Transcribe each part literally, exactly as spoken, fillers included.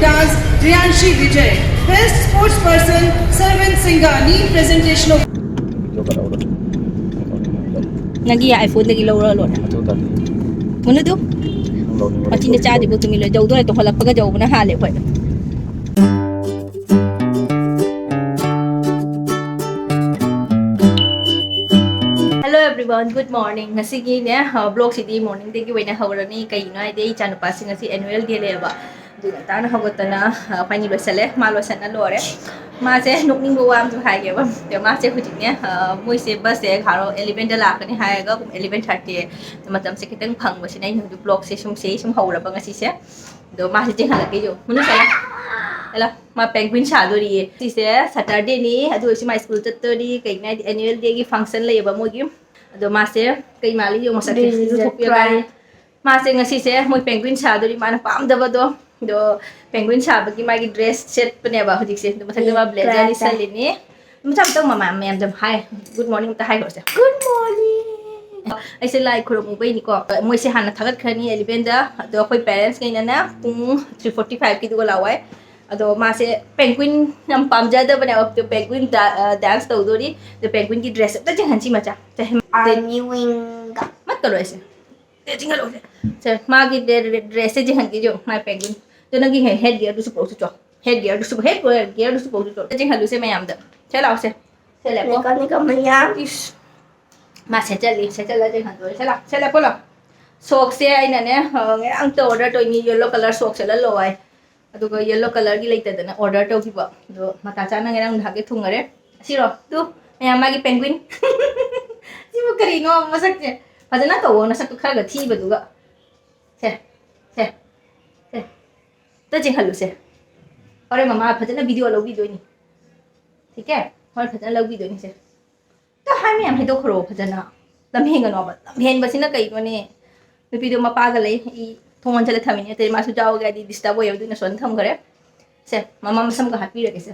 Dance, Rianshi Vijay. Best sports person, Sarvin Singha. Knee presentation of ꯅꯪꯒꯤ iPhone-ꯗꯒꯤ ꯂꯧꯔ ꯂꯣꯏꯔꯦ꯫ ꯃꯨꯅꯨꯗꯨ, ꯃꯆꯤꯟꯗ ꯆꯥꯗ꯭ꯔꯤꯕꯨ ꯇꯨꯃꯤꯟ ꯂꯣꯏ ꯌꯧꯗꯣꯔꯦ꯫ ꯇꯣꯡꯈꯠꯂꯛꯄꯒ ꯌꯧꯕꯅ ꯍꯥꯜꯂꯦ ꯑꯩꯈꯣꯏ꯫ Hello everyone, good morning. ꯉꯁꯤꯒꯤꯅꯦ, ꯑ, vlog-ꯁꯤꯗꯤ morning-ꯗꯒꯤ ꯑꯣꯏꯅ ꯍꯧꯔꯅꯤ꯫ ꯀꯩꯒꯤꯅꯣ ꯍꯥꯏꯗꯤ ꯑꯩ ꯏꯆꯥꯅꯨꯄꯥꯁꯤ ꯉꯁꯤ annual day ꯂꯩꯌꯦꯕ꯫ ꯑꯗꯨ ꯉꯟꯇꯥꯅ ꯍꯧꯒꯠꯇꯅ, ꯑ, ꯑꯩꯈꯣꯏꯅꯤ ꯂꯣꯏꯁꯜꯂꯦ꯫ ꯃꯥ ꯂꯣꯏꯁꯟꯅ ꯂꯣꯏꯔꯦ꯫ ꯃꯥꯁꯦ ꯅꯣꯛꯅꯤꯡꯕ ꯋꯥ ꯑꯃꯁꯨ ꯍꯥꯏꯒꯦꯕ꯫ ꯑꯗꯣ ꯃꯥꯁꯦ ꯍꯧꯖꯤꯛꯅꯦ, ꯑ, ꯃꯣꯏꯁꯦ bus-ꯁꯦ ꯍꯥꯔꯣ eleven-ꯗ ꯂꯥꯛꯀꯅꯤ ꯍꯥꯏꯔꯒ ꯄꯨꯡ eleven thirty ꯃꯇꯝꯁꯦ ꯈꯤꯇꯪ ꯐꯪꯕꯁꯤꯅ ꯑꯩꯅ ꯍꯧꯖꯤꯛ vlog-ꯁꯦ ꯁꯨꯝ ꯁꯦ ꯁꯨꯝ ꯍꯧꯔꯕ ꯉꯁꯤꯁꯦ꯫ ꯑꯗꯣ ꯃꯥꯁꯦ ꯆꯦꯟꯍꯜꯂꯛꯀꯦ ꯌꯦꯡꯉꯨ꯫ ꯃꯅꯨꯡ ꯆꯠꯂꯣ꯫ ꯆꯠꯂꯣ꯫ ꯃꯥ penguin ꯁꯥꯗꯣꯔꯤꯌꯦ꯫ ꯁꯤꯁꯦ Saturday-ꯅꯤ, ꯑꯗꯨ ꯑꯣꯏꯔꯁꯨ ꯃꯥ school ꯆꯠꯇꯣꯔꯤ꯫ ꯀꯩꯒꯤꯅꯣ ꯍꯥꯏꯗꯤ annual day-ꯒꯤ function ꯂꯩꯌꯦꯕ ꯃꯣꯏꯒꯤ꯫ ꯑꯗꯣ ꯃꯥꯁꯦ ꯀꯩ ꯃꯥꯜꯂꯤ ꯌꯦꯡꯉꯣ, ꯃꯁꯛꯁꯦ꯫ This is a ꯏꯔꯨꯊꯣꯛꯄꯤꯔꯒ prank. ꯃꯥꯁꯦ ꯉꯁꯤꯁꯦ ꯃꯣꯏ penguin ꯁꯥꯗꯣꯔꯤ, ꯃꯥꯅ ꯄꯥꯝꯗꯕꯗꯣ꯫ ꯑꯗꯣ penguin ꯁꯥꯕꯒꯤ ꯃꯥꯒꯤ dress ꯁꯦꯠꯄꯅꯦꯕ ꯍꯧꯖꯤꯛꯁꯦ꯫ ꯑꯗꯣ ꯃꯊꯛꯇ ꯃꯥ blazer ꯄ꯭ꯔꯥꯟꯇ꯫ ꯂꯤꯠꯁꯜꯂꯤꯅꯤ꯫ ꯃꯆꯥ ꯃꯇꯧ ꯃꯃꯥ ꯃꯌꯥꯝꯗ ꯍꯥꯏ꯫ Good morning ꯑꯝꯇ ꯍꯥꯏꯈ꯭ꯔꯣꯁꯦ꯫ Good morning. ꯑꯩꯁꯦ ꯂꯥꯏ ꯈꯨꯔꯨꯝꯃꯨꯕꯩꯅꯤꯀꯣ꯫ ꯃꯣꯏꯁꯦ ꯍꯥꯟꯅ ꯊꯥꯒꯠꯈ꯭ꯔꯅꯤ eleven-ꯗ꯫ ꯑꯗꯣ ꯑꯩꯈꯣꯏ parents-ꯉꯩꯅꯅꯦ ꯄꯨꯡ three forty five-ꯀꯤꯗꯨꯒ ꯂꯥꯛꯑꯣ ꯍꯥꯏ꯫ ꯑꯗꯣ ꯃꯥꯁꯦ penguin ꯌꯥꯝ ꯄꯥꯝꯖꯗꯕꯅꯦꯕ꯫ ꯑꯗꯣ penguin da-, ꯑ, dance ꯇꯧꯗꯣꯔꯤ꯫ ꯑꯗꯣ penguin-ꯒꯤ dress ꯑꯝꯇ ꯆꯦꯟꯍꯟꯁꯤ ꯃꯆꯥ꯫ ꯆꯦꯟꯍꯟ-, ꯑꯥꯔꯃꯤ ꯋꯤꯡꯒ꯫ ꯃꯠꯀꯅꯣ ꯑꯩꯁꯦ꯫ ꯁꯦ, ꯆꯤꯡꯍꯜꯂꯣꯁꯦ꯫ ꯁꯦ, ꯃꯥꯒꯤ ꯗ꯭ꯔꯦ-, ꯗ꯭ꯔꯦ-, dress-ꯁꯦ ꯆꯤꯡꯍꯟꯒꯦ ꯌꯦꯡꯉꯨ, my penguin꯫ ꯑꯗꯣ ꯅꯪꯒꯤ ꯍꯦ-, head gear-ꯗꯨꯁꯨ ꯄꯨꯔꯛꯎꯁꯦ ꯆꯣ꯫ Head gear-ꯗꯨꯁꯨ, head gear-ꯗꯨꯁꯨ ꯄꯨꯔꯛꯎꯁꯦ ꯆꯣ꯫ ꯆꯤꯡꯍꯜꯂꯨꯁꯦ ꯃꯌꯥꯝꯗ꯫ ꯁꯦ ꯂꯥꯛꯑꯣꯁꯦ꯫ ꯁꯦ ꯂꯦꯞꯄꯣ꯫ ꯃꯦꯀꯥꯅꯤꯛ ꯑꯃ ꯌꯥꯝ꯫ ꯏꯁ꯫ ꯃꯥ ꯁꯦꯠꯆꯜꯂꯤ, ꯁꯦꯠꯆꯜꯂ ꯆꯤꯡꯍꯟꯗꯣꯔꯦ꯫ ꯁꯦ ꯂꯥꯛ-, ꯁꯦ ꯂꯦꯞꯄꯣ ꯂꯥꯎ꯫ Socks-ꯁꯦ ꯑꯩꯅꯅꯦ, ꯑ, ꯉꯔꯥꯡꯇ order ꯇꯧꯔꯤꯅꯤ, yellow colour socks ꯁꯦꯠꯍꯜꯂꯣ ꯍꯥꯏ꯫ ꯑꯗꯨꯒ yellow colour-ꯒꯤ ꯂꯩꯇꯗꯅ order ꯇꯧꯈꯤꯕ꯫ ꯑꯗꯣ ꯃꯇꯥ ꯆꯥꯅ ꯉꯔꯥꯡ ꯅꯍꯥꯟꯒꯤ ꯊꯨꯡꯉꯔꯦ꯫ ꯑꯁꯤꯔꯣ? ꯇꯨ, ꯃꯌꯥꯝ ꯃꯥꯒꯤ penguin꯫ ꯁꯤꯕꯨ ꯀꯔꯤꯅꯣ ꯃꯁꯛꯁꯦ? ꯐꯖꯅ ꯇꯧꯋꯣ ꯅꯁꯛꯇꯨ ꯈꯔꯒ ꯊꯤꯕꯗꯨꯒ꯫ ꯁꯦ, ꯁꯦ, ꯁꯦ꯫ ꯑꯝꯇ ꯆꯤꯡꯍꯜꯂꯨꯁꯦ꯫ ꯍꯣꯔꯦꯟ ꯃꯃꯥ ꯐꯖꯅ video ꯂꯧꯕꯤꯗꯣꯏꯅꯤ꯫ ꯊꯤꯀꯦ? ꯍꯣꯔꯦꯟ ꯐꯖꯅ ꯂꯧꯕꯤꯗꯣꯏꯅꯤ ꯁꯦ꯫ ꯑꯝꯇ ꯍꯥꯏ ꯃꯌꯥꯝ ꯍꯥꯏꯗꯣꯛꯈ꯭ꯔꯣ ꯐꯖꯅ꯫ ꯂꯝꯍꯦꯟꯒꯅꯣꯕ꯫ ꯂꯝꯍꯦꯟꯕꯁꯤꯅ ꯀꯩꯅꯣꯅꯦ? ꯅꯨꯄꯤꯗꯣ ꯃꯄꯥꯒ ꯂꯩ꯫ ꯑꯩ ꯊꯣꯡ ꯂꯣꯟꯁꯤꯜꯂ ꯊꯝꯃꯤꯅꯦ꯫ ꯑꯇꯩ ꯃꯥꯁꯨ ꯌꯥꯎꯒꯦ ꯍꯥꯏꯗꯤ disturb ꯑꯣꯏꯌꯦ꯫ ꯑꯗꯨꯅ ꯁꯣꯝꯗ ꯊꯝꯈ꯭ꯔꯦ꯫ ꯁꯦ, ꯃꯃꯥ ꯃꯁꯝꯒ ꯍꯥꯠꯄꯤꯔꯒꯦ ꯁꯦ꯫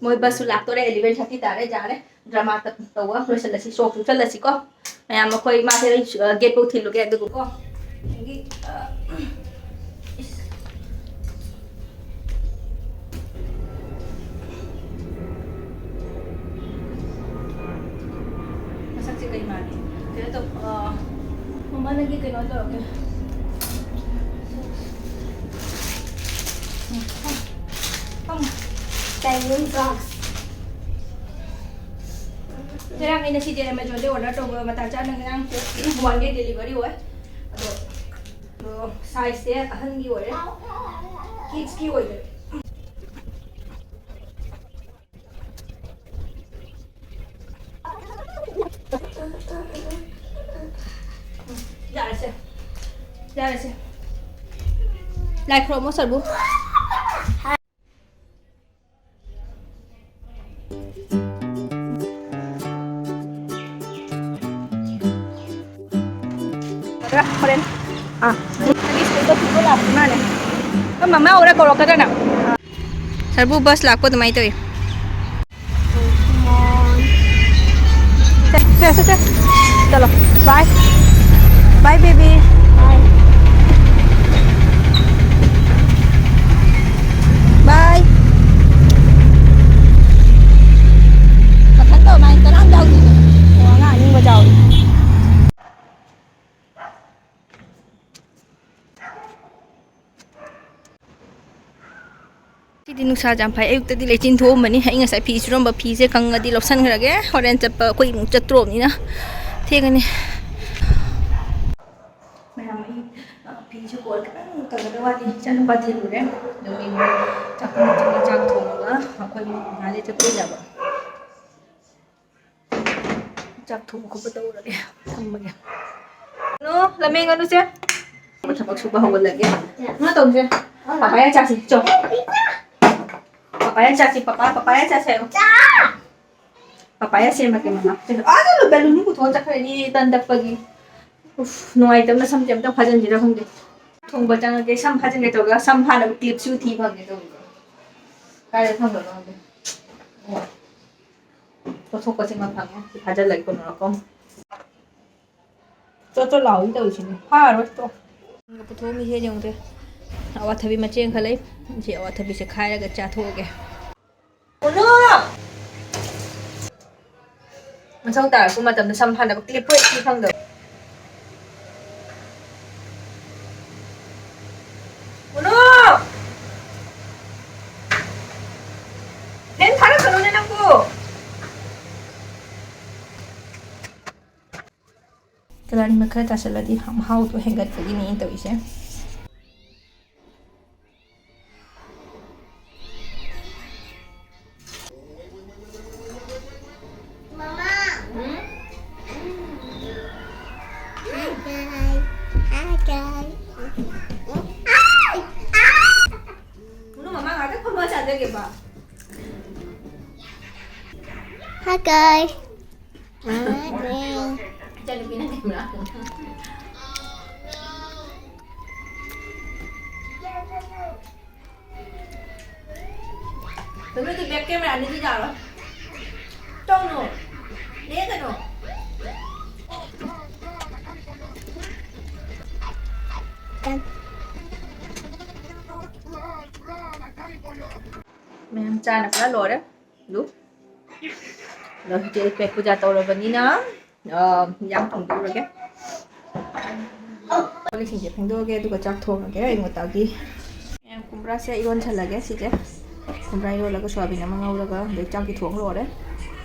ꯃꯣꯏ bus-ꯁꯨ ꯂꯥꯛꯇꯣꯔꯦ, eleven thirty ꯇꯥꯔꯦ, ꯌꯥꯔꯦ꯫ Drama ꯇ-, ꯇꯧꯕ ꯂꯣꯏꯁꯤꯜꯂꯁꯤ, socks ꯎꯞꯁꯜꯂꯁꯤꯀꯣ꯫ ꯃꯌꯥꯝ ꯑꯩꯈꯣꯏ ꯃꯥꯁꯦ, ꯑ, gate ꯐꯥꯎ ꯊꯤꯜꯂꯨꯒꯦ, ꯑꯗꯨꯒꯀꯣ꯫ ꯑꯗꯒꯤ, ꯑ, ꯏꯁ꯫ ꯅꯪꯒꯤ ꯀꯩꯅꯣ ꯇꯧꯔꯛꯀꯦ꯫ ꯐꯝ꯫ ꯇꯥꯏꯃꯤꯡ ꯗ꯭ꯔꯥꯛꯁ꯫ ꯉꯔꯥꯡ ꯑꯩꯅ ꯁꯤꯗꯤ Amazon ꯗꯒꯤ order ꯇꯧꯕ ꯃꯇꯥꯡ ꯆꯥꯅ ꯉꯔꯥꯡꯁꯦ one day delivery ꯑꯣꯏ꯫ ꯑꯗꯣ, ꯑꯗꯣ size ꯁꯦ ꯑꯍꯟꯒꯤ ꯑꯣꯏꯔꯦ꯫ Kids ꯀꯤ ꯑꯣꯏꯗ꯭ꯔꯦ꯫ ꯌꯥꯔꯦꯁꯦ꯫ ꯌꯥꯔꯦꯁꯦ꯫ ꯂꯥꯏ ꯈꯨꯔꯨꯝꯃꯣ, ꯁꯔꯕꯨ꯫ ꯍꯣꯔꯦꯟ꯫ ꯑꯥ꯫ ꯁ꯭ꯀꯨꯜꯗ ꯄꯨꯕ ꯂꯥꯛꯄ ꯃꯥꯜꯂꯦ꯫ ꯑꯩꯈꯣꯏ ꯃꯃꯥ ꯎꯔ ꯀꯧꯔꯛꯀꯗ꯭ꯔꯅ꯫ ꯁꯔꯕꯨ, bus ꯂꯥꯛꯄ ꯑꯗꯨꯃꯥꯏꯅ ꯇꯧꯏ꯫ ꯁꯦ, ꯁꯦ, ꯁꯦ꯫ ꯆꯠꯂꯣ꯫ Bye꯫ Bye, baby꯫ Bye꯫ Bye꯫ ꯃꯊꯟꯇ ꯑꯗꯨꯃꯥꯏꯅ ꯀꯅꯥꯝ ꯌꯥꯎꯗꯦ꯫ ꯑꯣ, ꯑꯉꯥꯡ ꯑꯅꯤꯡꯕ ꯆꯥꯎꯔꯤ꯫ ꯁꯤꯗꯤ ꯅꯨꯡꯁꯥ ꯌꯥꯝ ꯐꯩ꯫ ꯑꯌꯨꯛꯇꯗꯤ ꯂꯩꯆꯤꯟ ꯊꯣꯛꯑꯝꯕꯅꯤ꯫ ꯑꯩ ꯉꯁꯥꯏ ꯐꯤ ꯁꯨꯔꯝꯕ ꯐꯤꯁꯦ ꯀꯪꯉꯗꯤ ꯂꯧꯁꯟꯈ꯭ꯔꯒꯦ꯫ ꯍꯣꯔꯦꯟ ꯆꯠꯄ ꯑꯩꯈꯣꯏ ꯑꯃꯨꯛ ꯆꯠꯇ꯭ꯔꯣꯕꯅꯤꯅ ꯊꯦꯡꯉꯅꯤ꯫ ꯃꯌꯥꯝ, ꯑꯩ, ꯑ, ꯐꯤꯁꯨ ꯀꯣꯟ ꯈꯤꯇꯪ ꯀꯪꯒꯗꯕ ꯋꯥꯠꯂꯤ꯫ ꯏꯆꯥꯅꯨꯄꯥ ꯊꯤꯜꯂꯨꯔꯦ꯫ ꯑꯗꯨꯒꯤ ꯆꯥꯛ, ꯆꯥꯛ ꯊꯣꯡꯉꯒ ꯑꯩꯈꯣꯏ ꯉꯥꯏꯍꯥꯛ ꯂꯩ ꯆꯠꯇꯣꯏꯅꯦꯕ꯫ ꯆꯥꯛ ꯊꯣꯡꯕ ꯈꯣꯠꯄ ꯇꯧꯔꯒꯦ꯫ ꯊꯝꯃꯒꯦ꯫ ꯅꯣ, ꯂꯃꯦꯟꯒꯅꯨꯁꯦ꯫ ꯊꯕꯛ ꯁꯨꯕ ꯍꯧꯒꯠꯂꯒꯦ꯫ ꯀꯩꯅꯣ ꯇꯧꯁꯦ꯫ ꯄꯄꯥꯌꯥ ꯆꯥꯁꯤ꯫ ꯆꯣ꯫ ꯄꯄꯥꯌꯥ ꯆꯥꯁꯤ, ꯄꯄꯥ, ꯄꯄꯥꯌꯥ ꯆꯥꯁꯤ ꯍꯥꯏꯌꯣ꯫ ꯄꯄꯥꯌꯥ ꯁꯦꯝꯃꯒꯦ, ꯃꯃꯥ꯫ ꯑꯥꯗ ꯕꯦꯂꯨꯟ ꯄꯨꯊꯣꯛꯑ ꯆꯠꯈ꯭ꯔꯅꯤ, ꯇꯟ ꯇꯛꯄꯒꯤ꯫ ꯎꯐ, ꯅꯨꯡꯉꯥꯏꯇꯕꯅ ꯁꯝꯁꯦ ꯑꯝꯇ ꯐꯥꯖꯤꯟꯁꯤꯔ ꯈꯪꯗꯦ꯫ ꯊꯣꯡꯕ ꯆꯪꯉꯒꯦ, ꯁꯝ ꯐꯥꯖꯤꯟꯒꯦ ꯇꯧꯔꯒ ꯁꯝ ꯐꯥꯅꯕ clip ꯁꯨ ꯊꯤ ꯐꯪꯗꯦ ꯇꯧꯔꯤꯁꯦ꯫ ꯀꯥꯏꯗ ꯊꯝꯒ꯭ꯔꯕꯅꯣ ꯈꯪꯗꯦ꯫ ꯑꯣ꯫ ꯆꯣꯠꯊꯣꯛꯄꯁꯤꯃ ꯐꯪꯉꯦ꯫ ꯁꯤ ꯐꯥꯖꯤꯜꯂꯒꯦ ꯀꯣꯟꯅꯔꯀꯣ꯫ ꯆꯣꯠ ꯆꯣꯠ ꯂꯥꯎꯏ ꯇꯧꯔꯤꯁꯤꯅꯦ꯫ ꯐꯥꯔꯔꯣꯏ ꯇꯣ꯫ ꯄꯨꯊꯣꯛꯑꯝꯃꯤꯁꯦ ꯌꯦꯡꯉꯨꯁꯦ꯫ ꯑꯋꯥꯊꯕꯤ ꯃꯆꯦ ꯑꯃꯈꯛ ꯂꯩ꯫ ꯁꯤ ꯑꯋꯥꯊꯕꯤꯁꯦ ꯈꯥꯏꯔꯒ ꯆꯥꯊꯣꯛꯑꯒꯦ꯫ ꯀꯣꯅꯨ! ꯃꯊꯧ ꯇꯥꯔꯛꯄ ꯃꯇꯝꯗ ꯁꯝ ꯐꯥꯅꯕ clip ꯍꯣꯏ ꯊꯤ ꯐꯪꯗꯕ꯫ ꯆꯥꯅꯤꯡꯕ ꯈꯔ ꯆꯥꯁꯤꯜꯂꯗꯤ ꯃꯍꯥꯎꯗꯣ ꯍꯦꯟꯒꯠꯄꯒꯤꯅꯦ ꯑꯩꯅ ꯇꯧꯔꯤꯁꯦ꯫ Hi, guys. Hi, guys. Hi, guys. Hi, guys. ꯏꯆꯥꯅꯨꯄꯤꯅ camera. ꯇꯨꯃꯤꯟ ꯇꯨ back camera ꯑꯅꯤꯗꯤ ꯌꯥꯔꯣꯏ꯫ ꯇꯧꯅꯨ꯫ ꯂꯦꯡꯒꯅꯨ꯫ ꯃꯌꯥꯝ ꯆꯥꯅ ꯈꯔ ꯂꯣꯏꯔꯦ꯫ ꯑꯗꯨ ꯑꯗꯣ ꯍꯧꯖꯤꯛ ꯑꯩ ꯄꯦꯠ ꯄꯨꯖꯥ ꯇꯧꯔꯕꯅꯤꯅ, ꯑ, ꯌꯥꯝ ꯊꯣꯡꯗꯣꯛꯎꯔꯒꯦ꯫ ꯀꯣꯜ ꯂꯤꯛꯁꯤꯡꯁꯦ ꯐꯦꯡꯗꯣꯛꯑꯒꯦ, ꯑꯗꯨꯒ ꯆꯥꯛ ꯊꯣꯡꯉꯒꯦ ꯑꯌꯨꯛ ꯉꯟꯇꯥꯒꯤ꯫ ꯃꯌꯥꯝ ꯀꯨꯝꯕ꯭ꯔꯥꯁꯦ ꯏꯔꯣꯟꯁꯜꯂꯒꯦ꯫ ꯁꯤꯁꯦ ꯀꯨꯝꯕ꯭ꯔꯥ ꯏꯔꯣꯜꯂꯒ ꯁꯣꯌꯥꯕꯤꯟ ꯑꯃ ꯉꯧꯔꯒ ꯑꯗꯩ ꯆꯥꯛꯇꯤ ꯊꯣꯡ ꯂꯣꯏꯔꯦ꯫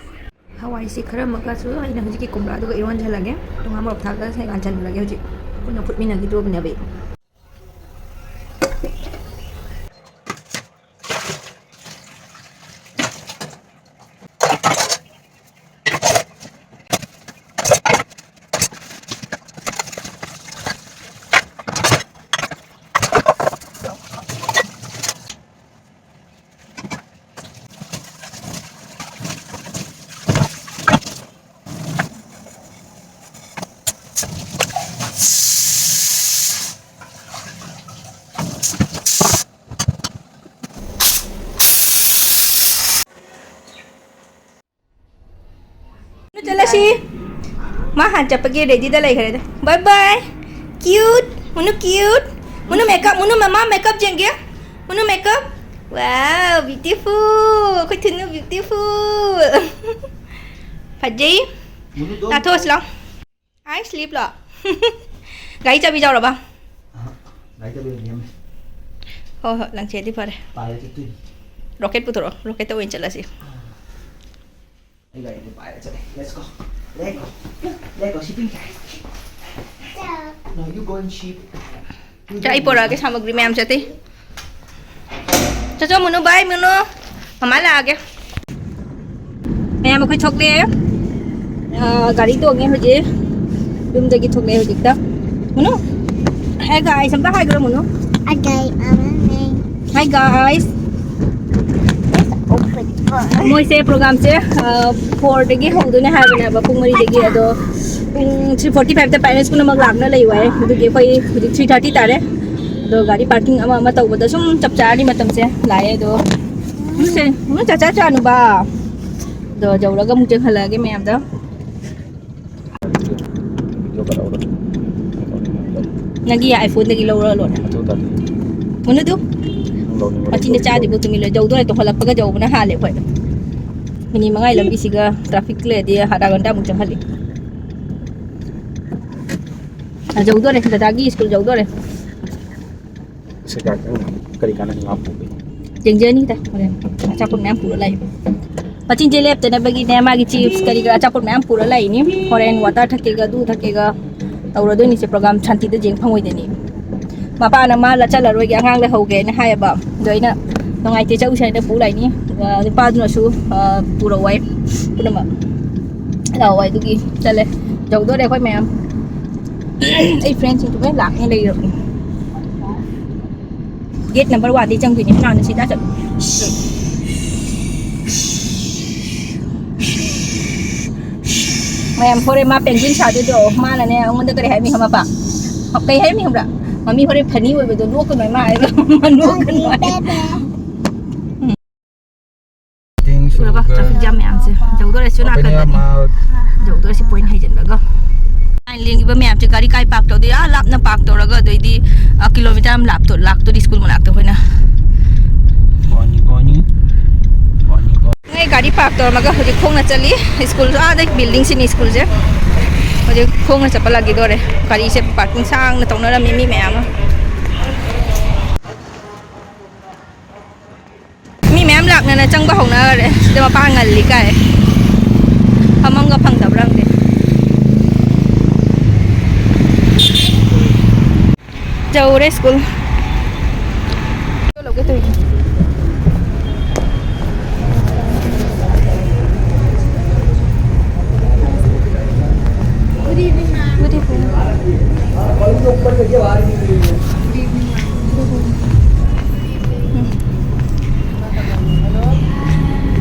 ꯍꯋꯥꯏꯁꯤ ꯈꯔ ꯑꯃꯒꯁꯨ ꯑꯩꯅ ꯍꯧꯖꯤꯛꯀꯤ ꯀꯨꯝꯕ꯭ꯔꯥꯗꯨꯒ ꯏꯔꯣꯟꯁꯜꯂꯒꯦ꯫ ꯇꯣꯉꯥꯟ ꯃꯣꯔꯣꯛ ꯊꯥꯛꯑꯒ ꯉꯥꯟꯁꯟꯈ꯭ꯔꯒꯦ꯫ ꯍꯧꯖꯤꯛ ꯄꯨꯟꯅ ꯐꯨꯠꯃꯤꯟꯅꯈꯤꯗ꯭ꯔꯣꯕꯅꯦꯕ ꯑꯩ꯫ ꯆꯠꯂꯁꯤ꯫ ꯃꯥ ꯍꯥꯟ ꯆꯠꯄꯒꯤ ready ꯗ ꯂꯩꯈ꯭ꯔꯦꯗ꯫ Bye bye꯫ Cute꯫ ꯃꯨꯅꯨ cute꯫ ꯃꯨꯅꯨ makeup꯫ ꯃꯨꯅꯨ ꯃꯃꯥ makeup ꯌꯦꯡꯒꯦ꯫ ꯃꯨꯅꯨ makeup꯫ Wow, beautiful꯫ ꯑꯩꯈꯣꯏ ꯊꯨꯅꯨ beautiful꯫ ꯐꯖꯩ꯫ ꯃꯨꯅꯨꯗꯣ꯫ ꯅꯥꯊꯣꯛꯑꯁꯤ ꯂꯥꯎ꯫ ꯑꯥꯏ, sleep ꯂꯣ? ꯒꯥꯔꯤ ꯆꯥꯕꯤ ꯌꯥꯎꯔꯕ? ꯑꯍ, ꯒꯥꯔꯤ ꯆꯥꯕꯤ ꯂꯩꯔꯝꯃꯦ꯫ ꯍꯣꯏ, ꯍꯣꯏ, ꯂꯪꯁꯦꯗꯤ ꯐꯔꯦ꯫ ꯄꯥꯏꯔ ꯆꯠꯇꯣꯏꯅꯤ꯫ Rocket ꯄꯨꯊꯣꯔꯛꯑꯣ, rocket ꯇ ꯑꯣꯏꯅ ꯆꯠꯂꯁꯤ꯫ ꯑꯩ ꯒꯥꯔꯤꯗꯣ ꯄꯥꯏꯔ ꯆꯠꯂꯦ꯫ Let's go꯫ Let's go꯫ Let's go, ꯁꯤ ꯄꯤꯡ ꯀꯥꯏ꯫ No, you go and sheep. ꯆꯥ, ꯑꯩ ꯄꯣꯔꯛꯑꯒꯦ ꯁꯥꯃꯒ꯭ꯔꯤ ꯃꯌꯥꯝꯁꯦ ꯑꯇꯩ꯫ ꯆꯠꯆꯣ ꯃꯨꯅꯨ, bye ꯃꯨꯅꯨ꯫ ꯃꯃꯥ ꯂꯥꯛꯑꯒꯦ꯫ ꯃꯌꯥꯝ ꯑꯩꯈꯣꯏ ꯊꯣꯛꯂꯛꯑꯦ꯫ ꯑ, ꯒꯥꯔꯤ ꯇꯣꯡꯉꯦ ꯍꯧꯖꯤꯛ꯫ ꯌꯨꯝꯗꯒꯤ ꯊꯣꯛꯂꯛꯑꯦ ꯍꯧꯖꯤꯛꯇ꯫ ꯃꯨꯅꯨ, hi guys ꯑꯝꯇ ꯍꯥꯏꯈ꯭ꯔꯣ ꯃꯨꯅꯨ꯫ Okay, I'm in. Hi guys꯫ ꯃꯣꯏꯁꯦ programꯁꯦ, ꯑ, fourꯗꯒꯤ ꯍꯧꯗꯣꯏꯅꯦ ꯍꯥꯏꯕꯅꯦꯕ, ꯄꯨꯡ ꯃꯔꯤꯗꯒꯤ꯫ ꯑꯗꯣ ꯄꯨꯡ three forty fiveꯇ parents ꯄꯨꯝꯅꯃꯛ ꯂꯥꯛꯅ ꯂꯩꯌꯨ ꯍꯥꯏ꯫ ꯑꯗꯨꯒꯤ ꯑꯩꯈꯣꯏ ꯍꯧꯖꯤꯛ three thirty ꯇꯥꯔꯦ꯫ ꯑꯗꯣ ꯒꯥꯔꯤ parking ꯑꯃ ꯑꯃ ꯇꯧꯕꯗ ꯁꯨꯝ ꯆꯞ ꯆꯥꯔꯅꯤ ꯃꯇꯝꯁꯦ꯫ ꯂꯥꯛꯑꯦ ꯑꯗꯣ꯫ ꯁꯦ, ꯎꯝ, ꯆꯥ ꯆꯥ ꯆꯥꯅꯨꯕ꯫ ꯑꯗꯣ ꯌꯧꯔꯒ ꯑꯃꯨꯛ ꯆꯦꯛꯍꯜꯂꯛꯑꯒꯦ ꯃꯌꯥꯝꯗ꯫ ꯅꯪꯒꯤ iPhoneꯗꯒꯤ ꯂꯧꯔ ꯂꯣꯏꯔꯦ꯫ ꯃꯨꯅꯨꯗꯨ꯫ ꯃꯆꯤꯟꯗ ꯆꯥꯗ꯭ꯔꯤꯕꯨ ꯇꯨꯃꯤꯟ ꯂꯩ꯫ ꯌꯧꯗꯣꯔꯦ, ꯇꯣꯡꯈꯠꯂꯛꯄꯒ ꯌꯧꯕꯅ ꯍꯥꯜꯂꯦ ꯑꯩꯈꯣꯏ꯫ Minute ꯃꯉꯥꯒꯤ ꯂꯝꯕꯤꯁꯤꯒ traffic ꯂꯩꯔꯗꯤ ꯑꯙꯥ ꯘꯟꯇꯥꯃꯨꯛ ꯆꯪꯍꯜꯂꯤ꯫ ꯑ, ꯌꯧꯗꯣꯔꯦ, ꯗꯗꯥꯒꯤ ꯁ꯭ꯀꯨꯜ ꯌꯧꯗꯣꯔꯦ꯫ ꯁꯤ ꯀꯥ-, ꯀꯔꯤ ꯀꯥꯟꯅ ꯉꯥ ꯄꯨꯒꯦ? ꯌꯦꯡꯖꯅꯤꯗ ꯍꯣꯔꯦꯟ꯫ ꯑꯆꯥꯄꯣꯠ ꯃꯌꯥꯝ ꯄꯨꯔ ꯂꯥꯛꯏ꯫ ꯃꯆꯤꯟꯁꯦ ꯂꯦꯞꯇꯅꯕꯒꯤꯅꯦ, ꯃꯥꯒꯤ chips ꯀꯔꯤ ꯀꯔꯥ ꯑꯆꯥꯄꯣꯠ ꯃꯌꯥꯝ ꯄꯨꯔ ꯂꯥꯛꯏꯅꯤ꯫ ꯍꯣꯔꯦꯟ water ꯊꯛꯀꯦꯒ ꯑꯗꯨ ꯊꯛꯀꯦꯒ ꯇꯧꯔꯗꯣꯏꯅꯤꯁꯦ, program ꯁꯥꯟꯇꯤꯗ ꯌꯦꯡ ꯐꯪꯉꯣꯏꯗꯣꯏꯅꯤ꯫ ꯃꯄꯥꯅ ꯃꯥ ꯂꯥ ꯆꯠꯂꯔꯣꯏꯒꯦ, ꯑꯉꯥꯡ ꯂꯩꯍꯧꯒꯦꯅ ꯍꯥꯏꯌꯦꯕ꯫ ꯑꯗꯣ ꯑꯩꯅ ꯅꯨꯡꯉꯥꯏꯇꯦ, ꯆꯠꯂꯨꯁꯦ ꯍꯥꯏꯅ ꯄꯨ ꯂꯥꯛꯏꯅꯤ꯫ ꯑꯗꯨꯒ ꯅꯨꯄꯥꯗꯨꯅꯁꯨ, ꯑ, ꯄꯨꯔꯛꯑꯣ ꯍꯥꯏ ꯄꯨꯝꯅꯃꯛ꯫ ꯂꯥꯛꯑꯣ ꯍꯥꯏ, ꯑꯗꯨꯒꯤ ꯆꯠꯂꯦ꯫ ꯌꯧꯗꯣꯔꯦ ꯑꯩꯈꯣꯏ ꯃꯌꯥꯝ꯫ ꯑꯩ friendꯁꯤꯡꯗꯨ ꯂꯣꯏ ꯂꯥꯛꯅ ꯂꯩꯔꯕꯅꯤ꯫ Gate number oneꯗꯩ ꯆꯪꯗꯣꯏꯅꯦ, ꯐꯅꯥꯟꯅ ꯁꯤꯗ ꯆꯠꯂꯨ꯫ ꯃꯌꯥꯝ ꯍꯣꯔꯦꯟ ꯃꯥ penguin ꯁꯥꯗꯣꯏꯗꯣ, ꯃꯥꯅꯅꯦ ꯑꯩꯉꯣꯟꯗ ꯀꯔꯤ ꯍꯥꯏꯔꯝꯃꯤ ꯈꯪꯉꯕ? ꯀꯩ ꯍꯥꯏꯔꯝꯃꯤ ꯈꯪꯕ꯭ꯔꯥ? "ꯃꯃꯤ ꯍꯣꯔꯦꯟ funny ꯑꯣꯏꯕꯗꯣ ꯅꯣꯛꯀꯅꯨ ꯍꯥꯏ ꯃꯥ ꯍꯥꯏꯕ, ꯅꯣꯛꯀꯅꯨ ꯍꯥꯏ꯫ ꯎꯝ꯫ ꯎꯔꯕ? Traffic jam ꯃꯌꯥꯝꯁꯦ꯫ ꯌꯧꯗꯣꯔꯦ ꯁꯤ ꯅꯥꯀꯟꯗꯅꯤ꯫ ꯌꯧꯗꯣꯔꯦ ꯁꯤ point ꯍꯩꯖꯤꯟꯕꯒ꯫ ꯑꯩꯅ ꯂꯦꯡꯈꯤꯕ ꯃꯌꯥꯝꯁꯦ ꯒꯥꯔꯤ ꯀꯥꯏ park ꯇꯧꯗꯣꯏ? ꯑꯥ ꯂꯥꯞꯅ park ꯇꯧꯔꯒ, ꯑꯗꯩꯗꯤ, ꯑ, kilometre ꯑꯃ ꯂꯥꯞꯇꯣ-, ꯂꯥꯛꯇꯣꯔꯤ ꯁ꯭ꯀꯨꯜ ꯃꯅꯥꯛꯇ ꯑꯩꯈꯣꯏꯅ꯫ ꯅꯣꯏ ꯒꯥꯔꯤ park ꯇꯧꯔꯝꯃꯒ ꯍꯧꯖꯤꯛ ꯈꯣꯡꯅ ꯆꯠꯂꯤ꯫ ꯁ꯭ꯀꯨꯜ ꯑꯥꯗ buildingꯁꯤꯅꯤ ꯁ꯭ꯀꯨꯜꯁꯦ꯫ ꯍꯧꯖꯤꯛ ꯈꯣꯡꯅ ꯆꯠꯄ ꯂꯥꯛꯈꯤꯗꯣꯔꯦ꯫ ꯒꯥꯔꯤꯁꯦ parking ꯁꯥꯡꯅ ꯇꯧꯅꯔꯝꯃꯤ ꯃꯤ ꯃꯌꯥꯝ ꯑꯃ꯫ ꯃꯤ ꯃꯌꯥꯝ ꯂꯥꯛꯅꯅ ꯆꯪꯕ ꯍꯧꯅꯈꯔꯦ꯫ ꯁꯤꯗ ꯃꯄꯥ ꯉꯜꯂꯤ ꯀꯥꯏ꯫ ꯐꯝꯐꯝꯒ ꯐꯪꯗꯕ꯭ꯔꯥ ꯈꯪꯗꯦ꯫ ꯌꯧꯔꯦ ꯁ꯭ꯀꯨꯜ꯫ ꯂꯧꯒꯦ ꯇꯧꯔꯤꯅꯦ꯫ Good evening, ma'am. Good evening.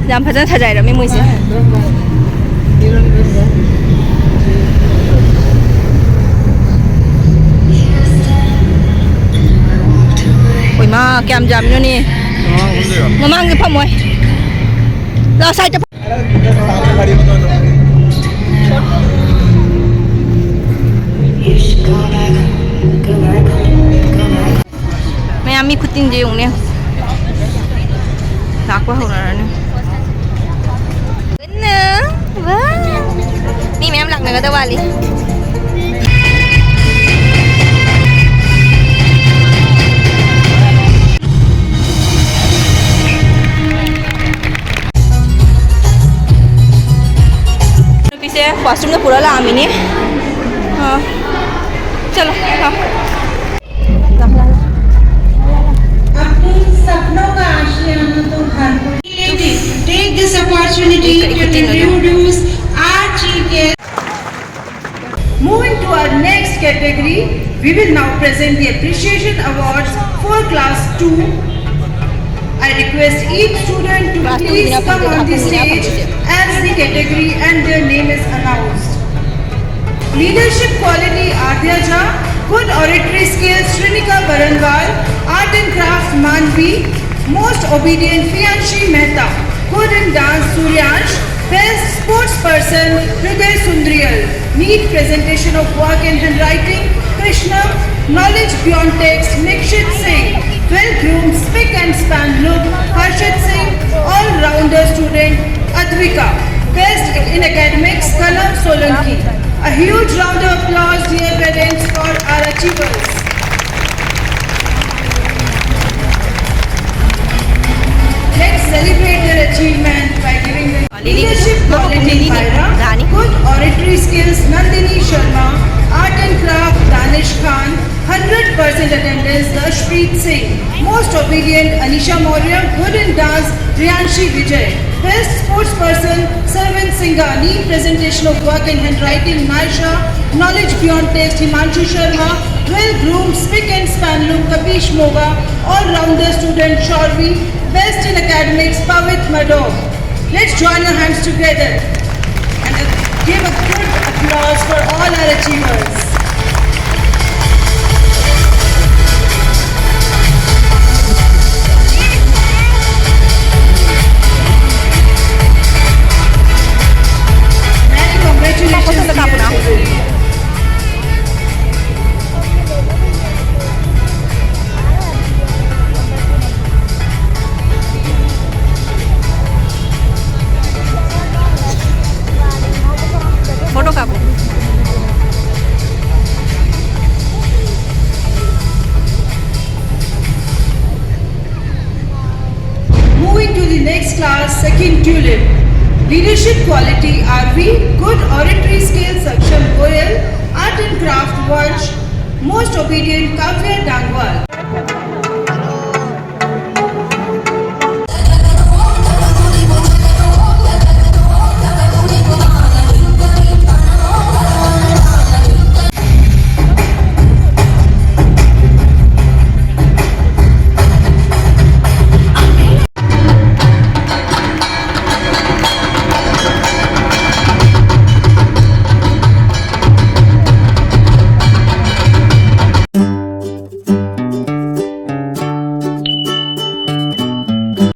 ꯌꯥꯝ ꯐꯖꯅ ꯁꯥꯖꯥꯏꯔꯝꯃꯦ ꯃꯣꯏꯁꯦ꯫ ꯍꯣꯏ ꯃꯥ ꯀꯌꯥꯝ ꯌꯥꯝꯃꯤꯅꯣꯅꯦ꯫ ꯃꯃꯥꯡꯗ ꯐꯝꯃꯣꯏ꯫ ꯂꯥꯎ ꯁꯥꯏꯗ꯫ ꯃꯌꯥꯝ ꯃꯤ ꯈꯨꯇꯤꯟꯁꯦ ꯌꯦꯡꯉꯨꯅꯦ꯫ ꯂꯥꯛꯄ ꯍꯧꯅꯔꯅꯤ꯫ ꯀꯟꯅ꯫ ꯋꯥ꯫ ꯃꯤ ꯃꯌꯥꯝ ꯂꯥꯛꯅꯒꯗꯕ ꯋꯥꯠꯂꯤ꯫ ꯅꯨꯄꯤꯁꯦ washroomꯗ ꯄꯨꯔ ꯂꯥꯛꯑꯝꯃꯤꯅꯦ꯫ ꯑꯥ꯫ ꯆꯠꯂꯣ꯫ ꯑꯥ꯫ अपने सपनों का आशियाना तो हर कोई। Take this opportunity to introduce our chief guest. Moving to our next category, we will now present the appreciation awards for class two. I request each student to please come on the stage as the category and their name is announced. Leadership quality, Adya Jha. Good oratory skills, Shrinika Baranwal. Art and craft, Manvi. Most obedient, Priyanshi Mehta. Good in dance, Suryansh. Best sports person, Hriday Sundriyal. Neat presentation of work and handwriting, Krishna. Knowledge beyond text, Nikshit Singh. Well groomed, spick and span look, Harshit Singh. All rounder student, Advika. Best in academics, Kanav Solanki. A huge round of applause, dear parents, for our achievers. Let's celebrate their achievement by giving them leadership quality, Paira. Good oratory skills, Nandini Sharma. Art and craft, Danish Khan. Hundred percent attendance, Lashpreet Singh. Most obedient, Anisha Maurya. Good in dance, Rianshi Vijay. Best sports person, Sarvin Singha. Neat presentation of work and handwriting, Naisha. Knowledge beyond test, Himanshu Sharma. Well groomed, spick and span look, Kapish Moga. All rounder student, Shorvi. Best in academics, Pavit Madhok. Let's join our hands together and give a good applause for all our achievers. Many congratulations, dear children. Photo कापो. Moving to the next class, second tulip. Leadership quality, R V. Good oratory skills, Saksham Goyal. Art and craft, Vansh. Most obedient, Kavya Dangwal.